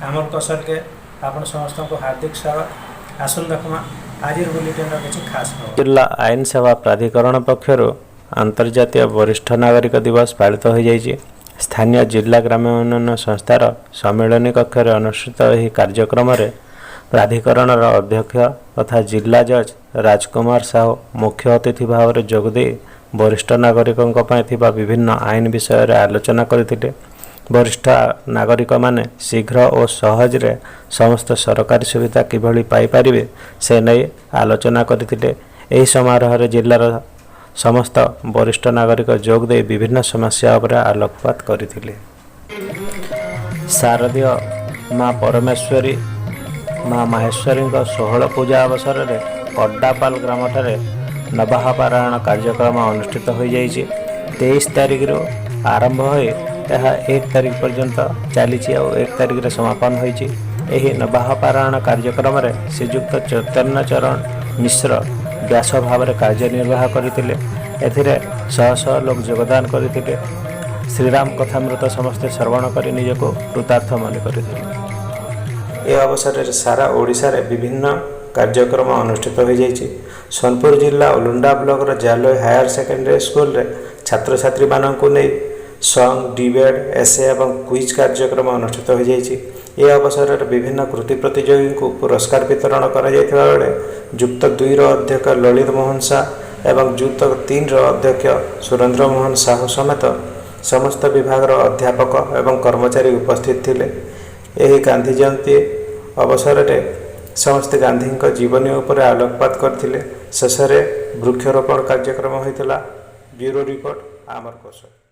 ଆମର କୋଶଲକେ ଆପଣ ସମସ୍ତଙ୍କୁ ହାର୍ଦ୍ଦିକ ସ୍ୱାଗତ। ଆସନ୍ତୁ ଦେଖମା ଆଜିର ବୁଲେଟିନ୍ର କିଛି ଖାସ୍ ଖବର। ଜିଲ୍ଲା ଆଇନ ସେବା ପ୍ରାଧିକରଣ ପକ୍ଷରୁ ଆନ୍ତର୍ଜାତୀୟ ବରିଷ୍ଠ ନାଗରିକ ଦିବସ ପାଳିତ ହୋଇଯାଇଛି। ସ୍ଥାନୀୟ ଜିଲ୍ଲା ଗ୍ରାମ୍ୟ ଉନ୍ନୟନ ସଂସ୍ଥାର ସମ୍ମିଳନୀ କକ୍ଷରେ ଅନୁଷ୍ଠିତ ଏହି କାର୍ଯ୍ୟକ୍ରମରେ ପ୍ରାଧିକରଣର ଅଧ୍ୟକ୍ଷ ତଥା ଜିଲ୍ଲା ଜଜ୍ ରାଜକୁମାର ସାହୁ ମୁଖ୍ୟ ଅତିଥି ଭାବରେ ଯୋଗଦେଇ ବରିଷ୍ଠ ନାଗରିକଙ୍କ ପାଇଁ ଥିବା ବିଭିନ୍ନ ଆଇନ ବିଷୟରେ ଆଲୋଚନା କରିଥିଲେ। ବରିଷ୍ଠ ନାଗରିକମାନେ ଶୀଘ୍ର ଓ ସହଜରେ ସମସ୍ତ ସରକାରୀ ସୁବିଧା କିଭଳି ପାଇପାରିବେ, ସେ ନେଇ ଆଲୋଚନା କରିଥିଲେ। ଏହି ସମାରୋହରେ ଜିଲ୍ଲାର ସମସ୍ତ ବରିଷ୍ଠ ନାଗରିକ ଯୋଗ ଦେଇ ବିଭିନ୍ନ ସମସ୍ୟା ଉପରେ ଆଲୋକପାତ କରିଥିଲେ। ଶାରଦୀୟ ମା ପରମେଶ୍ୱରୀ ମା ମାହେଶ୍ୱରୀଙ୍କ 16 ପୂଜା ଅବସରରେ କଡ୍ଡାପାଲ ଗ୍ରାମଠାରେ ନବାହ ପାରାୟଣ କାର୍ଯ୍ୟକ୍ରମ ଅନୁଷ୍ଠିତ ହୋଇଯାଇଛି। 23 ତାରିଖରୁ ଆରମ୍ଭ ହୋଇ ଏହା 1 ତାରିଖ ପର୍ଯ୍ୟନ୍ତ ଚାଲିଛି ଆଉ 1 ତାରିଖରେ ସମାପନ ହୋଇଛି। ଏହି ନବାହ ପାରାୟଣ କାର୍ଯ୍ୟକ୍ରମରେ ଶ୍ରୀଯୁକ୍ତ ଚୈତନ୍ୟ ଚରଣ ମିଶ୍ର ବ୍ୟାସ ଭାବରେ କାର୍ଯ୍ୟନିର୍ବାହ କରିଥିଲେ। ଏଥିରେ ଶହ ଶହ ଲୋକ ଯୋଗଦାନ କରିଥିଲେ। ଶ୍ରୀରାମ କଥାମୃତ ସମସ୍ତେ ଶ୍ରବଣ କରି ନିଜକୁ କୃତାର୍ଥ ମନେ କରିଥିଲେ। ଏ ଅବସରରେ ସାରା ଓଡ଼ିଶାରେ ବିଭିନ୍ନ କାର୍ଯ୍ୟକ୍ରମ ଅନୁଷ୍ଠିତ ହୋଇଯାଇଛି। ସୋନପୁର ଜିଲ୍ଲା ଉଲୁଣ୍ଡା ବ୍ଲକର ଜାଲୋଇ ହାୟର ସେକେଣ୍ଡାରୀ ସ୍କୁଲରେ ଛାତ୍ରଛାତ୍ରୀମାନଙ୍କୁ ନେଇ ସଙ୍ଗ, ଡିବେଟ୍, ଏସେ ଏବଂ କୁଇଜ୍ କାର୍ଯ୍ୟକ୍ରମ ଅନୁଷ୍ଠିତ ହୋଇଯାଇଛି। ଏ ଅବସରରେ ବିଭିନ୍ନ କୃତି ପ୍ରତିଯୋଗୀଙ୍କୁ ପୁରସ୍କାର ବିତରଣ କରାଯାଇଥିବା ବେଳେ ଯୁକ୍ତ ଦୁଇର ଅଧ୍ୟକ୍ଷ ଲଳିତ ମୋହନ ସା ଏବଂ ଯୁକ୍ତ ତିନିର ଅଧ୍ୟକ୍ଷ ସୁରେନ୍ଦ୍ର ମୋହନ ସାହୁ ସମେତ ସମସ୍ତ ବିଭାଗର ଅଧ୍ୟାପକ ଏବଂ କର୍ମଚାରୀ ଉପସ୍ଥିତ ଥିଲେ। ଏହି ଗାନ୍ଧୀ ଜୟନ୍ତୀ ଅବସରରେ ସମସ୍ତେ ଗାନ୍ଧୀଙ୍କ ଜୀବନୀ ଉପରେ ଆଲୋକପାତ କରିଥିଲେ। ଶେଷରେ ବୃକ୍ଷରୋପଣ କାର୍ଯ୍ୟକ୍ରମ ହୋଇଥିଲା। ବ୍ୟୁରୋ ରିପୋର୍ଟ, ଆମର କୋଶଲ।